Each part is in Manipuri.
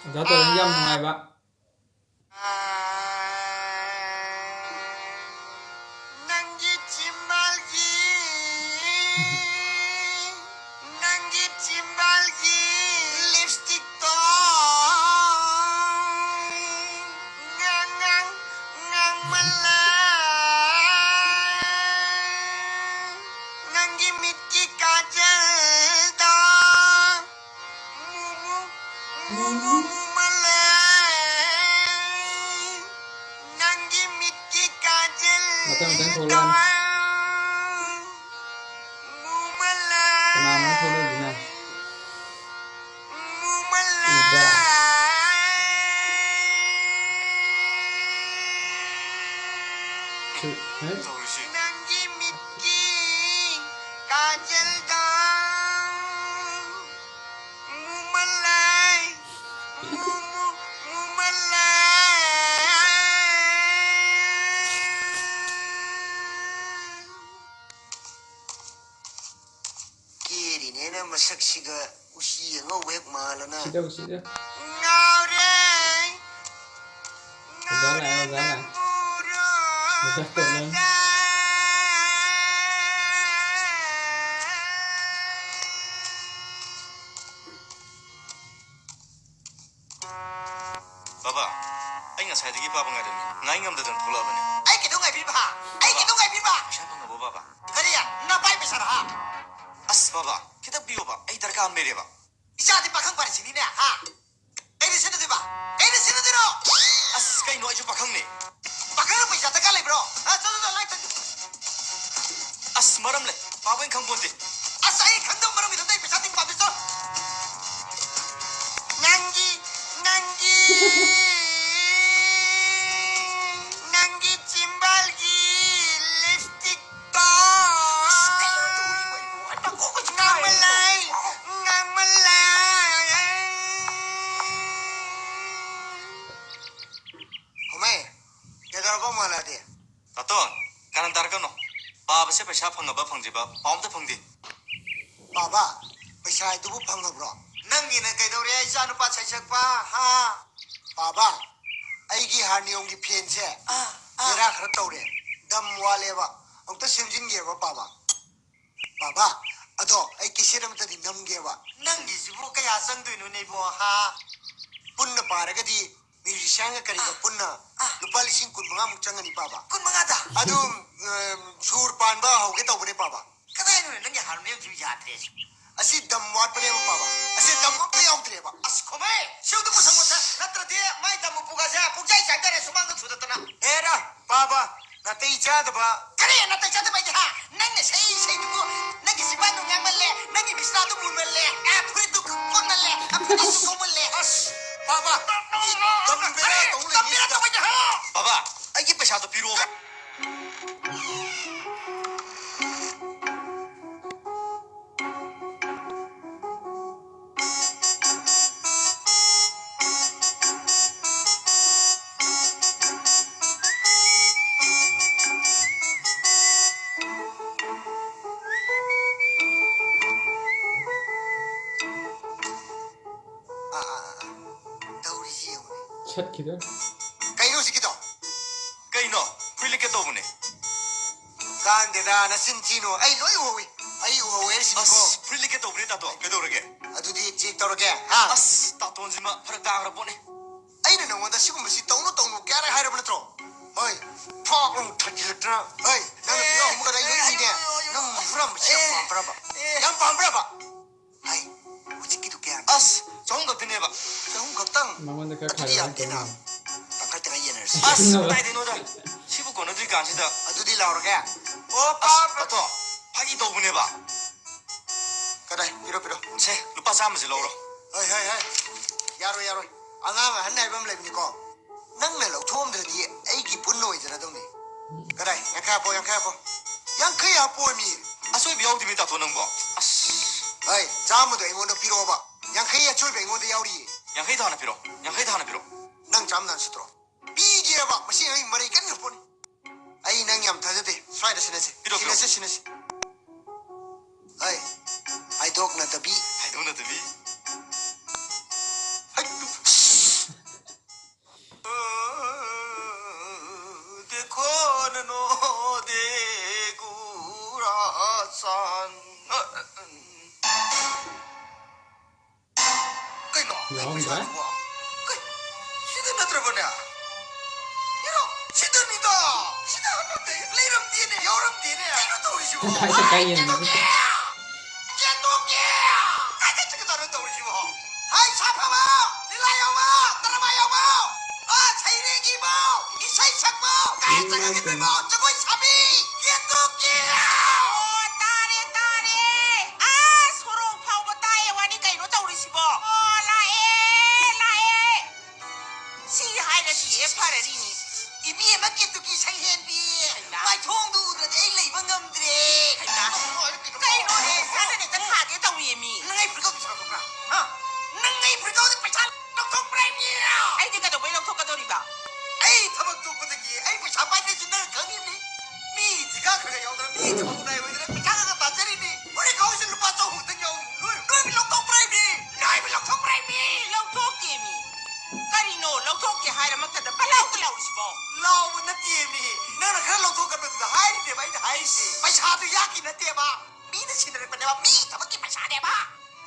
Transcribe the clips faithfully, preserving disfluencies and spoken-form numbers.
ꯑꯣꯖꯥ ꯇꯧꯔꯅꯤ ꯌꯥꯝ ꯅꯨꯡꯉꯥꯏꯕ꯫ ꯅꯪꯒꯤ ꯆꯤꯝꯕꯥꯜꯒꯤ ꯅꯪꯒꯤ ꯆꯤꯝꯕꯥꯜꯒꯤ ꯂꯤꯞꯁꯇꯤꯛꯇꯣ ꯉꯥꯡ ꯉꯥꯡ ꯉꯥꯡꯃꯜꯂꯦ꯫ ꯅꯪꯒꯤ ꯃꯤꯠꯀꯤ ꯀꯥꯖꯜꯗꯣ ꯃꯨ ꯃꯨ ꯃꯨ ꯃꯨ ꯃꯨꯃꯜꯂꯦ꯫ ꯅꯪꯒꯤ ꯃꯤꯠꯀꯤ ꯀꯥꯖꯜ ꯃꯊꯪ ꯃꯊꯪ ꯊꯣꯛꯂꯛꯑꯅꯤ꯫ ꯃꯨꯃꯜꯂꯦ꯫ ꯀꯅꯥꯅꯣ ꯊꯣꯛꯂꯛꯏꯁꯤꯅ? ꯃꯨꯃꯜꯂꯦ꯫ ꯎꯕ꯭ꯔꯥ? ꯁꯨ-, ꯍꯦ? ꯇꯧꯔꯤꯁꯤ꯫ ꯅꯪꯒꯤ ꯃꯤꯠꯀꯤ ꯀꯥꯖꯜꯗꯣ ꯃꯨꯃꯜꯂꯦ꯫ ꯃꯨ, ꯃꯨ, ꯃꯨꯃꯜꯂꯦ꯫ ꯀꯦꯔꯤꯅꯦꯅ ꯃꯁꯛꯁꯤꯒ ꯎꯆꯤ ꯑꯉꯧꯕ ꯍꯦꯛ ꯃꯥꯜꯂꯅ꯫ ꯁꯤꯗ ꯎꯁꯤꯗ꯫ ꯉꯥꯎꯔꯦ꯫ ꯑꯣꯖꯥ ꯂꯥꯛꯑꯦ, ꯑꯣꯖꯥ ꯂꯥꯛꯑꯦ꯫ ꯑꯣꯖꯥ ꯇꯧꯔꯦ꯫ ꯕꯥꯕꯥ, ꯑꯩ ꯉꯁꯥꯏꯗꯒꯤ ꯄꯥꯕ ꯉꯥꯏꯔꯝꯃꯤ꯫ ꯉꯥꯏ ꯉꯝꯗꯗꯅ ꯊꯣꯛꯂꯛꯑꯕꯅꯤ꯫ ꯑꯩ ꯀꯩꯗꯧ ꯉꯥꯏꯕꯤꯕ? ꯑꯩ ꯀꯩꯗꯧ ꯉꯥꯏꯕꯤꯕ? ꯄꯩꯁꯥ ꯐꯪꯉꯕꯣ, ꯕꯥꯕꯥ? ꯀꯔꯤ? ꯅꯄꯥꯏ ꯄꯩꯁꯥꯔ, ꯍꯥ? ꯑꯁ, ꯕꯥꯕꯥ, ꯈꯤꯇꯪ ꯄꯤꯌꯣꯕ꯫ ꯑꯩ ꯗꯔꯀꯥꯔ ꯑꯃ ꯂꯩꯔꯦꯕ꯫ ꯏꯆꯥꯗꯤ ꯄꯥꯈꯪ ꯐꯥꯔꯤꯁꯤꯅꯤꯅꯦ, ꯍꯥ? ꯀꯩꯗ ꯁꯤꯖꯤꯟꯅꯗꯣꯏꯕ? ꯀꯩꯗ ꯁꯤꯖꯤꯟꯅꯗꯣꯏꯅꯣ? ꯑꯁ, ꯀꯩꯅꯣ, ꯑꯩꯁꯨ ꯄꯥꯈꯪꯅꯦ꯫ ꯄꯥꯈꯪꯅ ꯄꯩꯁꯥ ꯗꯔꯀꯥꯔ ꯂꯩꯕ꯭ꯔꯣ? ꯍꯥ? ꯆꯠꯂꯣ, ꯆꯠꯂꯣ, ꯂꯥꯏꯔꯤꯛ ꯇꯝ-, ꯑꯁ, ꯃꯔꯝ ꯂꯩ꯫ ꯄꯥꯕ ꯑꯩꯅ ꯈꯪꯄꯣꯟꯇꯦ꯫ ꯑꯁ, ꯑꯩ ꯈꯪꯗꯕ ꯃꯔꯝꯒꯤꯗꯃꯛꯇ ꯑꯩ ꯄꯩꯁꯥ ꯇꯤꯡ ꯄꯥꯝꯗꯦ, ꯆꯠꯂꯣ꯫ ꯅꯪꯒꯤ, ꯅꯪꯒꯤ, ꯅꯪꯒꯤ ꯆꯤꯝꯕꯥꯜꯒꯤ ꯂꯤꯞꯁꯇꯤꯛꯇꯣ꯫ ꯉꯥꯡꯃꯜꯂꯦ, ꯉꯥꯡꯃꯜꯂꯦ꯫ ꯍꯣꯃꯩ, ꯀꯩꯗꯧꯔꯕ ꯃꯥꯂꯥꯗꯤ? ꯀꯥꯇꯣꯟ, ꯀꯥꯔꯟ ꯇꯥꯔꯛꯀꯅꯣ꯫ ꯄꯥꯕꯁꯦ ꯄꯩꯁꯥ ꯐꯪꯉꯕ ꯐꯪꯗ꯭ꯔꯤꯕ ꯄꯥꯎ ꯑꯝꯇ ꯐꯪꯗꯦ꯫ ꯕꯥꯕꯥ, ꯄꯩꯁꯥ ꯍꯥꯏꯗꯨꯕꯨ ꯐꯪꯉꯕ꯭ꯔꯣ? ꯅꯪꯒꯤꯅ ꯀꯩꯗꯧꯔꯦ, ꯏꯆꯥ ꯅꯨꯄꯥ ꯁꯩꯁꯛꯄ? ꯍꯥ? ꯄꯥꯕ, ꯑꯩꯒꯤ ꯍꯥꯔꯃꯣꯅꯤꯌꯝꯒꯤ ꯐꯦꯟꯁꯦ ꯑꯥ, ꯑꯥ꯫ ꯕꯦꯔꯥ ꯈꯔ ꯇꯧꯔꯦ꯫ ꯗꯝ ꯋꯥꯠꯂꯦꯕ꯫ ꯑꯝꯇ ꯁꯦꯝꯖꯤꯟꯒꯦꯕ, ꯄꯥꯕ꯫ ꯄꯥꯕ, ꯑꯗꯣ ꯑꯩ ꯀꯦꯁꯦꯠ ꯑꯃꯇꯗꯤ ꯅꯝꯒꯦꯕ꯫ ꯅꯪꯒꯤꯁꯤꯕꯨ ꯀꯌꯥ ꯆꯪꯗꯣꯏꯅꯣꯅꯦ, ꯏꯕꯣ? ꯍꯥ? ꯄꯨꯟꯅ ꯄꯥꯔꯒꯗꯤ ꯃ꯭ꯌꯨꯖꯤꯁꯤꯌꯥꯟꯒ ꯀꯔꯤꯒ ꯑꯥ, ꯄꯨꯟꯅ ꯑꯥ꯫ ꯂꯨꯄꯥ ꯂꯤꯁꯤꯡ ꯀꯨꯟ ꯃꯉꯥꯃꯨꯛ ꯆꯪꯒꯅꯤ, ꯄꯥꯕ꯫ ꯀꯨꯟ ꯃꯉꯥꯗ? ꯑꯗꯨ, ꯑ, ꯁꯨꯔ ꯄꯥꯟꯕ ꯍꯧꯒꯦ ꯇꯧꯕꯅꯦ, ꯄꯥꯕ꯫ ꯀꯗꯥꯏꯅꯣꯅꯦ ꯅꯪꯒꯤ ꯍꯥꯔꯃꯣꯅꯤꯌꯝꯁꯤꯕꯨ ꯌꯥꯗ꯭ꯔꯦ? ꯑꯁꯤ ꯗꯝ ꯋꯥꯠꯄꯅꯦꯕ, ꯄꯥꯕ꯫ ꯑꯁꯤ ꯗꯝ ꯑꯝꯇ ꯌꯥꯎꯗ꯭ꯔꯦꯕ꯫ ꯑꯁ, ꯈꯣꯃꯥꯏ, ꯁꯤꯗ ꯄꯨꯁꯟꯕꯁꯦ, ꯅꯠꯇ꯭ꯔꯗꯤ ꯃꯥꯏ ꯗꯝ ꯃꯄꯨꯒꯁꯦ ꯄꯨꯡꯆꯥꯏ ꯆꯥꯏꯗꯔꯦ, ꯁꯨꯃꯥꯡꯗ ꯁꯨꯗꯠꯇꯅ꯫ ꯍꯦꯔꯥ, ꯄꯥꯕ, ꯅꯥꯇꯩ ꯆꯥꯗꯕ꯫ ꯀꯔꯤ ꯅꯥꯇꯩ ꯆꯥꯗꯕ ꯍꯥꯏꯗꯤ, ꯍꯥ? ꯅꯪꯅ ꯁꯩ ꯁꯩꯗꯨꯕꯨ, ꯅꯪꯒꯤ ꯆꯤꯕꯥꯟꯗꯨ ꯉꯥꯡꯃꯜꯂꯦ, ꯅꯪꯒꯤ ꯕꯤꯁꯅꯥꯗꯨ ꯃꯨꯟꯃꯜꯂꯦ, ꯑ, ꯐꯨꯔꯤꯠꯇꯨ ꯀꯣꯠꯃꯜꯂꯦ, ꯑ, ꯐꯨꯔꯤꯠꯇꯨ ꯀꯣꯠꯃꯜꯂꯦ꯫ ꯑꯁ, ꯄꯥꯕ, ꯃꯤ ꯗꯝ ꯕꯦꯔꯥ ꯇꯧ ꯂꯩ ꯃꯤꯁꯤꯗ꯫ ꯄꯥꯕ, ꯑꯩꯒꯤ ꯄꯩꯁꯥꯗꯣ ꯄꯤꯔꯛꯑꯣꯕ꯫ ꯑꯥ, ꯑꯥ, ꯑꯥ, ꯑꯥ꯫ ꯇꯧꯔꯤꯁꯤ ꯌꯦꯡꯉꯨꯅꯦ꯫ ꯁꯠꯈꯤꯗꯣꯔꯦ꯫ ꯀꯩꯅꯣ ꯍꯧꯖꯤꯛꯀꯤꯗꯣ? ꯀꯩꯅꯣ? ꯐꯨꯔꯤꯠ ꯂꯤꯠꯀꯦ ꯇꯧꯕꯅꯦ꯫ ꯀꯥꯟꯗꯦꯗ, ꯅꯆꯤꯟ ꯊꯤꯅꯨ꯫ ꯑꯩ ꯂꯣꯏ ꯎꯍꯧꯋꯤ꯫ ꯑꯩ ꯎꯍꯧꯋꯦ ꯍꯥꯏꯔꯤꯁꯤꯅꯤꯀꯣ꯫ ꯑꯁ, ꯐꯨꯔꯤꯠ ꯂꯤꯠꯀꯦ ꯇꯧꯕꯅꯦ, ꯇꯥꯇꯣ꯫ ꯀꯩꯗꯧꯔꯒꯦ? ꯑꯗꯨꯗꯤ ꯆꯦꯛ ꯇꯧꯔꯒꯦ, ꯍꯥ? ꯑꯁ, ꯇꯥꯇꯣꯟꯁꯤꯃ ꯐꯔꯛ ꯇꯥꯈ꯭ꯔ ꯄꯣꯠꯅꯤ꯫ ꯑꯩꯅ ꯅꯉꯣꯟꯗ ꯁꯤꯒꯨꯝꯕꯁꯤ ꯇꯧꯅꯨ, ꯇꯧꯅꯨ ꯀꯌꯥꯔꯛ ꯍꯥꯏꯔꯕ ꯅꯠꯇ꯭ꯔꯣ? ꯍꯣꯏ, ꯐ꯭ꯔꯣꯛ ꯑꯃꯨꯛ ꯊꯥꯖꯤꯜꯂꯛꯇꯅ꯫ ꯍꯣꯏ, ꯅꯪꯅ ꯐꯤꯔꯣꯜ ꯑꯃꯨꯛ ꯀꯗꯥꯏ ꯂꯣꯏ ꯎꯏꯅꯦ? ꯑꯦ, ꯑꯦ, ꯑꯦ, ꯅꯪ ꯐꯨꯔꯝꯕꯁꯤ ꯌꯥꯝ ꯑꯦ, ꯄꯥꯝꯕ꯭ꯔꯕ? ꯑꯦ꯫ ꯌꯥꯝ ꯄꯥꯝꯕ꯭ꯔꯕ? ꯍꯥꯏ, ꯍꯧꯖꯤꯛꯀꯤꯗꯨ ꯀꯌꯥꯅꯣ? ꯑꯁ, ꯆꯍꯨꯝ ꯈꯛꯇꯅꯦꯕ꯫ ꯆꯍꯨꯝ ꯈꯛꯇꯪ? ꯃꯉꯣꯟꯗ ꯈꯔ ꯑꯗꯨꯗꯤ ꯈꯥꯏꯔꯣ ꯌꯥꯝꯗꯦꯅ꯫ ꯍꯥꯏꯔꯛꯀꯅꯤ꯫ ꯇꯪꯈꯥꯏ ꯇꯪꯈꯥꯏ ꯌꯦꯟꯅꯔꯁꯤ꯫ ꯑꯁ, ꯀꯗꯥꯏꯗꯩꯅꯣꯗ? ꯁꯤꯕꯨ ꯀꯣꯟꯅꯗ꯭ꯔꯤ ꯀꯥꯟꯁꯤꯗ꯫ ꯑꯗꯨꯗꯤ ꯂꯥꯎꯔꯒꯦ꯫ ꯑꯣ, ꯑꯁ, ꯄꯥꯕ꯫ ꯇꯥꯇꯣ, ꯐꯥꯒꯤ ꯇꯧꯕꯅꯦꯕ꯫ ꯀꯗꯥꯏ? ꯄꯤꯔꯣ, ꯄꯤꯔꯣ꯫ ꯁꯦ, ꯂꯨꯄꯥ ꯆꯥꯝꯃꯁꯦ ꯂꯧꯔꯣ꯫ ꯍꯣꯏ, ꯍꯣꯏ, ꯍꯣꯏ꯫ ꯌꯥꯔꯣꯏ, ꯌꯥꯔꯣꯏ꯫ ꯑꯉꯥꯡ ꯑꯍꯟ ꯍꯥꯏꯕ ꯑꯃ ꯂꯩꯕꯅꯤꯀꯣ꯫ ꯅꯪꯅ ꯂꯧꯊꯣꯛꯑꯝꯗ꯭ꯔꯗꯤ ꯑꯩꯒꯤ ꯄꯨꯟꯅ ꯑꯣꯏꯖꯔꯗꯧꯅꯤ꯫ ꯀꯗꯥꯏ? ꯌꯥꯡꯈꯩ ꯍꯥꯞꯄꯣ, ꯌꯥꯡꯈꯩ ꯍꯥꯞꯄꯣ꯫ ꯌꯥꯡꯈꯩ ꯍꯥꯞꯄꯣꯃꯤ꯫ ꯑꯆꯣꯏꯕ ꯌꯥꯎꯗꯕꯤ ꯇꯥꯇꯣ ꯅꯪꯕꯣ꯫ ꯑꯁ꯫ ꯍꯣꯏ, ꯆꯥꯝꯃꯗꯣ ꯑꯩꯉꯣꯟꯗ ꯄꯤꯔꯛꯑꯣꯕ꯫ ꯌꯥꯡꯈꯩ ꯑꯆꯣꯏꯕ ꯑꯩꯉꯣꯟꯗ ꯌꯥꯎꯔꯤꯌꯦ꯫ ꯌꯥꯡꯈꯩꯗ ꯍꯥꯟꯅ ꯄꯤꯔꯛꯑꯣ, ꯌꯥꯡꯈꯩꯗ ꯍꯥꯟꯅ ꯄꯤꯔꯛꯑꯣ꯫ ꯅꯪ ꯆꯥꯝꯃꯗ ꯍꯥꯟꯅ ꯁꯤꯠꯇ꯭ꯔꯣ? ꯄꯤꯒꯦꯕ, ꯃꯁꯤ ꯑꯩ ꯃꯔꯩ ꯀꯟꯅ ꯄꯣꯠꯅꯤ꯫ ꯑꯩ ꯅꯪ ꯌꯥꯝ ꯊꯥꯖꯗꯦ꯫ ꯁ꯭ꯋꯥꯏꯗ ꯁꯤꯟꯅꯁꯦ꯫ ꯄꯤꯔꯛꯑꯣ, ꯁꯤꯟꯅꯁꯦ, ꯄꯤꯔꯛꯑꯣ꯫ ꯁꯤꯟꯅꯁꯦ꯫ ꯍꯣꯏ, ꯍꯥꯏꯗꯣꯛꯅꯗꯕꯤ꯫ ꯍꯥꯏꯗꯣꯛꯅꯗꯕꯤ꯫ ꯌꯥꯎꯔꯝꯗ꯭ꯔꯦ꯫ ꯄꯩꯁꯥꯁꯤꯕꯣ? ꯀꯩ, ꯁꯤꯗ ꯅꯠꯇ꯭ꯔꯕꯅꯦ? ꯏꯔꯣ, ꯁꯤꯗꯅꯤꯗ꯫ ꯁꯤꯗ ꯍꯥꯞꯄꯝꯗꯦ, ꯂꯩꯔꯝꯗꯦꯅꯦ, ꯌꯥꯎꯔꯝꯗꯦꯅꯦ꯫ ꯀꯩꯅꯣ ꯇꯧꯔꯤꯁꯤꯕꯣ? ꯀꯦꯟꯊꯣꯛꯀꯦ! ꯀꯦꯟꯊꯣꯛꯀꯦ! ꯀꯥꯏꯗ ꯆꯠꯀꯗꯧꯔꯣ ꯇꯧꯔꯤꯁꯤꯕꯣ? ꯍꯥꯏ, ꯁꯥꯐꯕ! ꯂꯤꯂꯥ ꯌꯥꯎꯕ! ꯗ꯭ꯔꯃꯥ ꯌꯥꯎꯕ! ꯑꯥ, ꯁꯩꯔꯦꯡ ꯏꯕ! ꯏꯁꯩ ꯁꯛꯄ! ꯀꯥꯏ ꯆꯠꯈ꯭ꯔꯒꯦ ꯏꯕꯦꯝꯃ? ꯖꯒꯣꯏ ꯁꯥꯕꯤ! ꯀꯦꯟꯊꯣꯛꯀꯦ! ꯑꯣ, ꯇꯥꯔꯦ, ꯇꯥꯔꯦ! ꯑꯥ, ꯁꯣꯔꯣꯛ ꯐꯥꯎꯕ ꯇꯥꯏꯌꯦ ꯋꯥꯅꯤ ꯀꯩꯅꯣ ꯇꯧꯔꯤꯁꯤꯕꯣ? ꯑꯣ, ꯂꯥꯛꯑꯦ, ꯂꯥꯛꯑꯦ! ꯁꯤ ꯍꯥꯏꯔꯗꯤ ꯍꯦꯛ ꯐꯔꯔꯤꯅꯤ꯫ ꯏꯕꯦꯝꯃ ꯀꯦꯇꯨꯀꯤ ꯁꯛꯍꯦꯟꯕꯤ! ꯍꯩꯃꯥ꯫ ꯃꯥꯏꯊꯣꯡꯗꯨ ꯎꯗ꯭ꯔꯗꯤ ꯑꯩ ꯂꯩꯕ ꯉꯝꯗ꯭ꯔꯦ! ꯍꯩꯃꯥ꯫ ꯀꯩꯅꯣꯅꯦ, ꯏꯁꯥꯅ ꯍꯦꯛꯇ ꯊꯥꯒꯦ ꯇꯧꯔꯤꯃꯤ꯫ ꯅꯪ ꯑꯩ ꯐꯨꯔꯤꯠꯀꯧ ꯄꯩꯁꯥ ꯂꯧꯊꯣꯛꯄ꯭ꯔꯥ? ꯍꯥ? ꯅꯪ ꯑꯩ ꯐꯨꯔꯤꯠꯀꯧꯗꯤ ꯄꯩꯁꯥ ꯂꯧꯊꯣꯛꯄ꯭ꯔꯥ ꯍꯥꯏꯕꯅꯤꯅ? ꯑꯩꯗꯤ ꯀꯩꯗꯧꯕꯩ ꯂꯧꯊꯣꯛꯀꯗꯧꯔꯤꯕ? ꯑꯩ ꯊꯕꯛ ꯇꯣꯛꯄꯗꯒꯤ ꯑꯩ ꯄꯩꯁꯥ ꯄꯥꯏꯗ꯭ꯔꯤꯁꯤ ꯅꯪ ꯈꯪꯉꯤꯕꯅꯤ꯫ ꯃꯤ ꯊꯤꯀꯥ ꯈꯔ ꯈꯔ ꯌꯥꯎꯗꯅ ꯃꯤ ꯊꯕꯛ ꯅꯥꯏ ꯑꯣꯏꯗꯅ ꯄꯩꯁꯥ ꯈꯔ ꯈꯔ ꯇꯥꯟꯖꯔꯤꯅꯤ꯫ ꯐꯨꯔꯤꯠꯀꯧꯁꯤ ꯂꯨꯄꯥ ꯆꯍꯨꯝ ꯈꯛꯇꯪ ꯌꯥꯎ ꯂꯣꯏ, ꯂꯣꯏ ꯂꯧꯊꯣꯛꯄ꯭ꯔꯥ ꯍꯥꯏꯕꯅꯤ? ꯅꯣꯏꯕꯨ ꯂꯧꯊꯣꯛꯄ꯭ꯔꯥ ꯍꯥꯏꯕꯅꯤ? ꯂꯧꯊꯣꯛꯇꯦꯃꯤ꯫ ꯀꯔꯤꯅꯣ ꯂꯧꯊꯣꯛꯇꯦ ꯍꯥꯏꯔ ꯃꯈꯥꯗ ꯄꯪꯂꯥꯎꯇ ꯂꯥꯎꯔꯤꯁꯤꯕꯣ? ꯂꯥꯎꯕ ꯅꯠꯇꯦꯃꯤ꯫ ꯅꯪꯅ ꯈꯔ ꯂꯧꯊꯣꯛꯀꯗꯕꯗꯨꯗ ꯍꯥꯏꯔꯤꯅꯦꯕ ꯑꯩꯅ ꯍꯥꯏꯔꯤꯁꯦ꯫ ꯄꯩꯁꯥꯗꯨ ꯌꯥꯛꯀꯤ ꯅꯠꯇꯦꯕ꯫ ꯃꯤꯅ ꯁꯤꯟꯅꯔꯛꯄꯅꯦꯕ꯫ ꯃꯤ ꯊꯕꯛꯀꯤ ꯄꯩꯁꯥꯅꯦꯕ꯫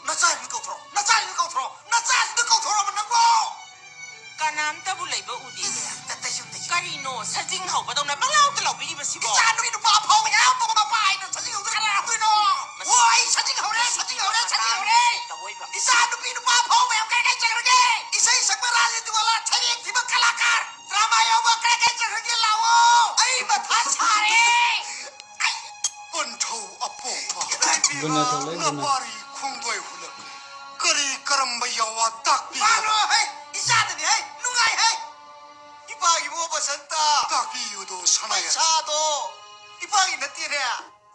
ꯅꯆꯥꯁꯤꯡꯗꯨ ꯀꯧꯊꯣꯔꯛꯑꯣ꯫ ꯅꯆꯥꯁꯤꯡꯗꯨ ꯀꯧꯊꯣꯔꯛꯑꯣ꯫ ꯅꯆꯥꯁꯤꯡꯗꯨ ꯀꯧꯊꯣꯔꯛꯑꯣ ꯅꯪꯕꯣ꯫ ꯀꯅꯥꯝꯇꯕꯨ ꯂꯩꯕ ꯎꯗꯦꯅꯦ꯫ ꯇ-, ꯇꯩꯁꯨ, ꯇꯩꯁꯨ꯫ ꯀꯔꯤꯅꯣ ꯁꯖꯤꯡ ꯍꯧꯕꯗꯧꯅ ꯄꯪꯂꯥꯎꯇ ꯂꯥꯎꯕꯤꯔꯤꯕꯁꯤꯕꯣ? ꯏꯆꯥ ꯅꯨꯄꯤ ꯅꯨꯄꯥ ꯑꯐꯥꯎꯕ ꯃꯌꯥꯝ ꯄꯣꯛꯄ ꯃꯄꯥ ꯍꯥꯏꯅ ꯁꯖꯤꯡ ꯍꯧꯗꯅ ꯀꯅꯥ ꯍꯧꯗꯣꯏꯅꯣ? ꯃꯁꯤ ꯑꯣ, ꯑꯩ ꯁꯖꯤꯡ ꯍꯧꯔꯦ, ꯁꯖꯤꯡ ꯍꯧꯔꯦ, ꯁꯖꯤꯡ ꯍꯧꯔꯦ꯫ ꯇꯧꯑꯣꯏꯕ꯫ ꯏꯆꯥ ꯅꯨꯄꯤ ꯅꯨꯄꯥ ꯑꯐꯥꯎꯕ ꯃꯌꯥꯝ ꯀꯥꯏ ꯀꯥꯏ ꯆꯠꯈ꯭ꯔꯒꯦ? ꯏꯁꯩ ꯁꯛꯄ ꯔꯥꯖꯅꯤꯇꯤ ꯋꯥꯂꯥ, ꯁꯩꯔꯦꯡ ꯊꯤꯕ ꯀꯂꯥꯀꯥꯔ, ꯗ꯭ꯔꯃꯥ ꯌꯥꯎꯕ ꯀꯥꯏ ꯀꯥꯏ ꯆꯠꯈ꯭ꯔꯒꯦ? ꯂꯥꯛꯑꯣ, ꯑꯩ ꯃꯊꯥ ꯁꯥꯔꯦ꯫ ꯑꯩ ꯄꯟꯊꯧ ꯑꯄꯣꯛꯄ꯫ ꯒꯨꯅ ꯊꯣꯛꯂꯛꯑꯦ, ꯒꯨꯅ꯫ ꯅꯄꯥꯔꯤ ꯈꯣꯡꯗꯣꯏ ꯍꯨꯜꯂꯛ꯫ ꯀꯔꯤ ꯀꯔꯝꯕ ꯌꯥꯋꯥ ꯇꯥꯛꯄꯤ? ꯃꯥꯅꯣ ꯍꯩ, ꯏꯆꯥꯗꯅꯤ ꯍꯩ, ꯅꯨꯡꯉꯥꯏ ꯍꯩ꯫ ꯏꯄꯥꯒꯤ ꯃꯣ ꯕꯁꯟꯇ꯫ ꯇꯥꯛꯄꯤꯌꯨꯗꯣ ꯁꯅꯥꯌꯥ꯫ ꯄꯩꯁꯥꯗꯣ ꯏꯄꯥꯒꯤ ꯅꯠꯇꯦꯅꯦ꯫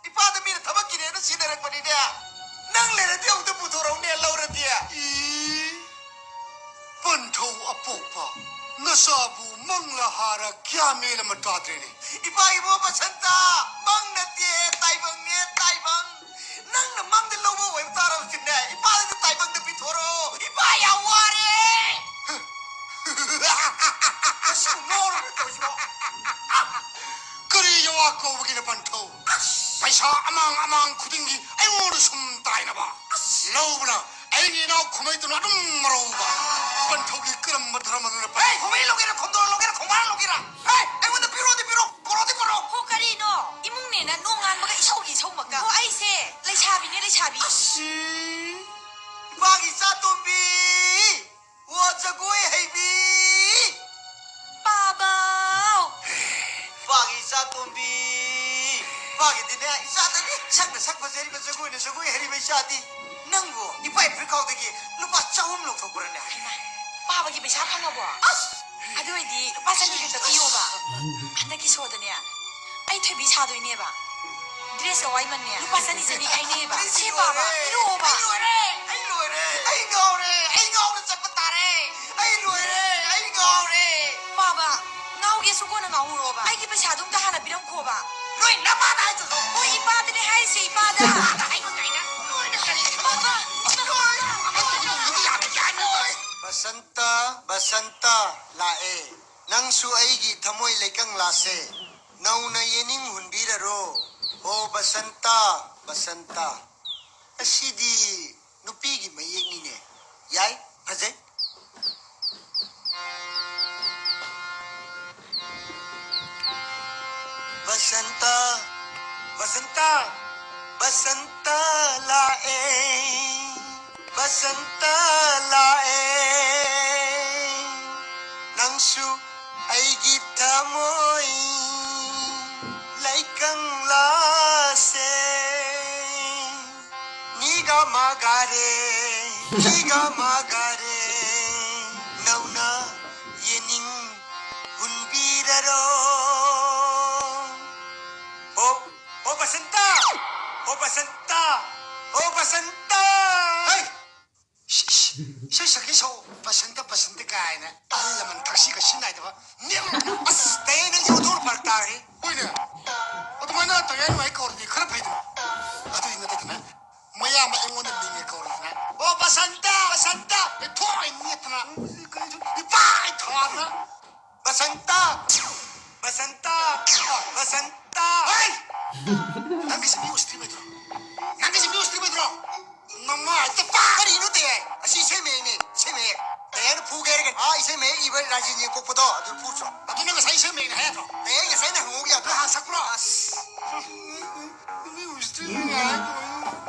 ꯏꯄꯥꯗ ꯃꯤꯅ ꯊꯕꯛꯀꯤꯅꯦꯅ ꯁꯤꯟꯅꯔꯛꯄꯅꯤꯅꯦ꯫ ꯅꯪ ꯂꯩꯔꯗꯤ ꯑꯃꯨꯛꯇ ꯄꯨꯊꯣꯔꯛꯎꯅꯦ, ꯂꯧꯔꯗꯤ꯫ ꯏ, ꯄꯟꯊꯧ ꯑꯄꯣꯛꯄ, ꯅꯆꯥꯕꯨ ꯃꯪꯂ ꯍꯥꯔ ꯒ꯭ꯌꯥꯟ ꯃꯦꯟ ꯑꯃ ꯇꯥꯗ꯭ꯔꯦꯅꯦ꯫ ꯏꯄꯥ ꯏꯕꯣ ꯕꯁꯟꯇ, ꯃꯪ ꯅꯠꯇꯦ, ꯇꯥꯏꯕꯪꯅꯦ, ꯇꯥꯏꯕꯪ꯫ ꯅꯪꯅ ꯃꯪꯗ ꯂꯧꯕ ꯑꯣꯏꯕ ꯇꯥꯔꯕꯁꯨꯅꯦ, ꯏꯄꯥꯗ ꯇꯥꯏꯕꯪꯗ ꯄꯤꯊꯣꯔꯛꯑꯣ꯫ ꯏꯄꯥ ꯌꯥꯝ ꯋꯥꯔꯦ꯫ ꯃꯁꯤ ꯉꯥꯎꯔꯕ꯭ꯔꯥ ꯇꯧꯔꯤꯁꯤꯕꯣ? ꯀꯔꯤ ꯌꯥꯋꯥ ꯀꯧꯕꯒꯤꯅ ꯄꯟꯊꯧ? ꯑꯁ! ꯄꯩꯁꯥ ꯑꯃꯥꯡ ꯑꯃꯥꯡ ꯈꯨꯗꯤꯡꯒꯤ ꯑꯩꯉꯣꯟꯗ ꯁꯨꯝ ꯇꯥꯏꯅꯕ꯫ ꯑꯁ! ꯂꯧꯕꯅ ꯑꯩꯒꯤ ꯏꯅꯥꯎ ꯈꯨꯃꯩꯗꯨꯅ ꯑꯗꯨꯝ ꯃꯔꯧꯕ꯫ ꯄꯟꯊꯧꯒꯤ ꯀꯔꯝꯕ ꯙꯔꯃꯗꯨꯅ ꯄꯟ- ꯍꯦ, ꯈꯨꯃꯩ ꯂꯧꯒꯦꯔꯥ, ꯈꯣꯝꯗꯣꯔ ꯂꯧꯒꯦꯔꯥ, ꯈꯣꯡꯕꯥꯟ ꯂꯧꯒꯦꯔꯥ? ꯍꯦ, ꯑꯩꯉꯣꯟꯗ ꯄꯤꯔꯛꯑꯣꯗꯤ ꯄꯤꯔꯛꯑꯣ, ꯄꯣꯔꯛꯑꯣꯗꯤ ꯄꯣꯔꯛꯑꯣ꯫ ꯍꯣ, ꯀꯔꯤꯅꯣ? ꯏꯃꯨꯡꯅꯦꯅ ꯅꯣꯡꯉꯥꯟꯕꯒ ꯏꯁꯧꯒꯤ ꯏꯁꯧꯃꯛꯇ꯫ ꯍꯣ, ꯑꯩꯁꯦ ꯂꯩꯁꯥꯕꯤꯅꯦ, ꯂꯩꯁꯥꯕꯤ꯫ ꯑꯁꯤ, ꯏꯄꯥꯒꯤ ꯏꯆꯥꯇꯣꯝꯕꯤ! ꯑꯣ, ꯖꯒꯣꯏ ꯍꯩꯕꯤ! ꯄꯥꯕꯥꯎ! ꯏꯄꯥꯒꯤ ꯏꯆꯥ ꯇꯣꯝꯕꯤ! ꯏꯄꯥꯒꯤꯗꯤꯅꯦ, ꯏꯆꯥꯗꯅꯤ ꯁꯛꯅ ꯁꯛ ꯐꯖꯔꯤꯕ, ꯖꯒꯣꯏꯅ ꯖꯒꯣꯏ ꯍꯩꯔꯤꯕ ꯏꯆꯥꯗꯤ꯫ ꯅꯪꯕꯨ ꯏꯄꯥ ꯏꯄꯨꯔꯤꯈꯥꯎꯗꯒꯤ ꯂꯨꯄꯥ ꯆꯍꯨꯝ ꯂꯧꯊꯣꯛꯄ꯭ꯔꯅꯦ? ꯍꯩꯃꯥ, ꯄꯥꯕꯒꯤ ꯄꯩꯁꯥ ꯐꯪꯉꯕꯣ? ꯑꯁ! ꯑꯗꯨ ꯑꯣꯏꯗꯤ ꯂꯨꯄꯥ ꯆꯅꯤ ꯈꯛꯇ ꯄꯤꯌꯣꯕ꯫ ꯍꯟꯗꯛꯀꯤ ꯁꯣꯗꯅꯦ, ꯑꯩ ꯊꯣꯏꯕꯤ ꯁꯥꯗꯣꯏꯅꯦꯕ꯫ ꯗ꯭ꯔꯦꯁꯀ ꯋꯥꯏꯃꯟꯅꯦ ꯂꯨꯄꯥ ꯆꯅꯤ ꯆꯅꯤ ꯈꯥꯏꯅꯩꯌꯦꯕ꯫ ꯑꯩ ꯁꯦ ꯄꯥꯕ, ꯂꯣꯏꯔꯦ, ꯄꯤꯔꯛꯑꯣꯕ꯫ ꯑꯩ ꯂꯣꯏꯔꯦ, ꯑꯩ ꯂꯣꯏꯔꯦ, ꯑꯩ ꯉꯥꯎꯔꯦ, ꯑꯩ ꯉꯥꯎꯔ ꯆꯠꯄ ꯇꯥꯔꯦ꯫ ꯑꯩ ꯂꯣꯏꯔꯦ, ꯑꯩ ꯉꯥꯎꯔꯦ꯫ ꯄꯥꯕ, ꯉꯥꯎꯒꯦꯁꯨ ꯀꯣꯟꯅ ꯉꯥꯎꯍꯧꯔꯣꯕ꯫ ꯑꯩꯒꯤ ꯄꯩꯁꯥꯗꯨ ꯑꯝꯇ ꯍꯥꯟꯅ ꯄꯤꯔꯝꯈꯣꯕ꯫ ꯅꯣꯏ ꯅꯄꯥꯗ ꯍꯥꯏꯗ꯭ꯔꯁꯨ꯫ ꯍꯣꯏ, ꯏꯄꯥꯗꯅꯦ ꯍꯥꯏꯔꯤꯁꯦ, ꯏꯄꯥꯗ꯫ ꯅꯄꯥꯗ ꯍꯥꯏꯕ ꯀꯥꯏꯅ꯫ ꯂꯣꯏꯔꯦ, ꯀꯔꯤ? ꯄꯥꯕ, ꯂꯣꯏꯔꯦ꯫ ꯕꯁꯟꯇ, ꯕꯁꯟꯇ ꯂꯥꯛꯑꯦ꯫ ꯅꯪꯁꯨ ꯑꯩꯒꯤ ꯊꯃꯣꯏ ꯂꯩꯀꯪꯂꯥꯁꯦ ꯅꯧꯅ ꯌꯦꯅꯤꯡ ꯍꯨꯟꯕꯤꯔꯔꯣ꯫ ꯑꯣ ꯕꯁꯟꯇ, ꯕꯁꯟꯇ꯫ ꯑꯁꯤꯗꯤ ꯅꯨꯄꯤꯒꯤ ꯃꯌꯦꯛꯅꯤꯅꯦ꯫ ꯌꯥꯏ, ꯐꯖꯩ꯫ ꯕꯁꯟꯇ, ꯕꯁꯟꯇ, ꯕꯁꯟꯇ ꯂꯥꯛꯑꯦ꯫ ꯕꯁꯟꯇ ꯂꯥꯛꯑꯦ, ꯅꯪꯁꯨ ꯑꯩꯒꯤ ꯊꯃꯣꯏ ꯂꯩꯀꯪꯂꯥꯁꯦ꯫ ꯅꯤꯒ ꯃꯥꯒꯔꯦ, ꯅꯤꯒ ꯃꯥꯒꯔꯦ, ꯅꯧꯅ ꯌꯦꯅꯤꯡ ꯍꯨꯟꯕꯤꯔꯔꯣ꯫ ꯑꯣ, ꯑꯣ ꯕꯁꯟꯇ! ꯑꯣ ꯕꯁꯟꯇ! ꯑꯣ ꯕꯁꯟꯇ! ꯍꯩ! ꯏꯁ, ꯏꯁ, ꯏꯁꯩ ꯁꯛꯀꯤ ꯁꯛꯑꯣ, ꯕꯁꯟꯇ, ꯕꯁꯟꯇ ꯀꯥꯏꯅ ꯑꯍꯜ ꯂꯃꯟ ꯊꯛꯁꯤ ꯈꯥꯁꯤ ꯅꯥꯏꯗꯕ꯫ ꯅꯦꯝ! ꯑꯁ, ꯇꯥꯏꯌꯦ, ꯅꯪꯁꯦ ꯑꯣꯟꯊꯣꯛꯅ ꯐꯔꯛ ꯇꯥꯈ꯭ꯔꯦ꯫ ꯍꯣꯏꯅꯦ, ꯑꯗꯨꯃꯥꯏꯅ ꯇꯌꯥꯏ ꯅꯨꯡꯉꯥꯏ ꯀꯧꯔꯗꯤ ꯈꯔ ꯐꯩꯗꯅ꯫ ꯑꯗꯨꯗꯤ ꯅꯠꯇꯗꯅ, ꯃꯌꯥꯝꯕ ꯑꯩꯉꯣꯟꯗ ꯃꯤꯡꯒ ꯀꯧꯔꯗꯅ, "ꯑꯣ, ꯕꯁꯟꯇ, ꯕꯁꯟꯇ!" ꯑꯦ, ꯊꯣꯛꯑꯣꯏ ꯅꯦꯠꯇꯅ, ꯏꯄꯥ ꯊꯥꯗꯅ, "ꯕꯁꯟꯇ! ꯕꯁꯟꯇ! ꯕꯁꯟꯇ!" ꯍꯩ! ꯅꯪꯒꯤꯁꯤ ꯃꯤ ꯎꯁꯤꯠꯇ꯭ꯔꯤꯕꯩꯗ꯭ꯔꯣ? ꯅꯪꯒꯤꯁꯤ ꯃꯤ ꯎꯁꯤꯠꯇ꯭ꯔꯤꯕꯩꯗ꯭ꯔꯣ? ꯅꯃꯥꯏ ꯇ ꯄꯥ! ꯀꯔꯤꯅꯣ ꯇꯦ? ꯑꯁꯤ ꯏꯁꯩ ꯃꯌꯦꯛꯅꯦ, ꯏꯁꯩ ꯃꯌꯦꯛ꯫ ꯇꯦꯅ ꯐꯨꯒꯦ ꯍꯥꯏꯔꯒ, ꯑꯥ, ꯏꯁꯩ ꯃꯌꯦꯛ ꯏꯕ ꯔꯥꯖꯦꯟ ꯌꯦꯡꯀꯣꯛꯄꯗꯣ ꯑꯗꯨ ꯐꯨꯗ꯭ꯔꯣ? ꯑꯗꯨ ꯅꯪ ꯉꯁꯥꯏ ꯏꯁꯩ ꯃꯌꯦꯛꯅꯦ ꯍꯥꯏ ꯅꯠꯇ꯭ꯔꯣ? ꯇꯦ, ꯑꯩ ꯉꯁꯥꯏꯅ ꯍꯪꯍꯧꯕ ꯌꯥꯗ꯭ꯔꯣ? ꯅꯪ ꯍꯥꯟꯅ ꯁꯛꯄ꯭ꯔꯣ? ꯑꯁ꯫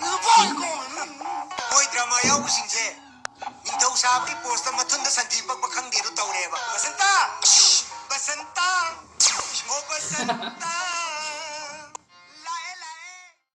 ꯅꯨꯄꯥꯒꯤ ꯀꯧꯕꯅꯤ꯫ ꯃꯣꯏ ꯗ꯭ꯔꯃꯥ ꯌꯥꯎꯕꯁꯤꯡꯁꯦ ꯅꯤꯡꯊꯧ ꯁꯥꯕꯒꯤ ꯄꯣꯁꯇ ꯃꯊꯨꯟꯗ ꯁꯟꯊꯤ ꯄꯛꯄ ꯈꯪꯗꯦ ꯑꯗꯨ ꯇꯧꯔꯦꯕ꯫ ꯕꯁꯟꯇ! ꯕꯁꯟꯇ! ꯑꯣ ꯕꯁꯟꯇ!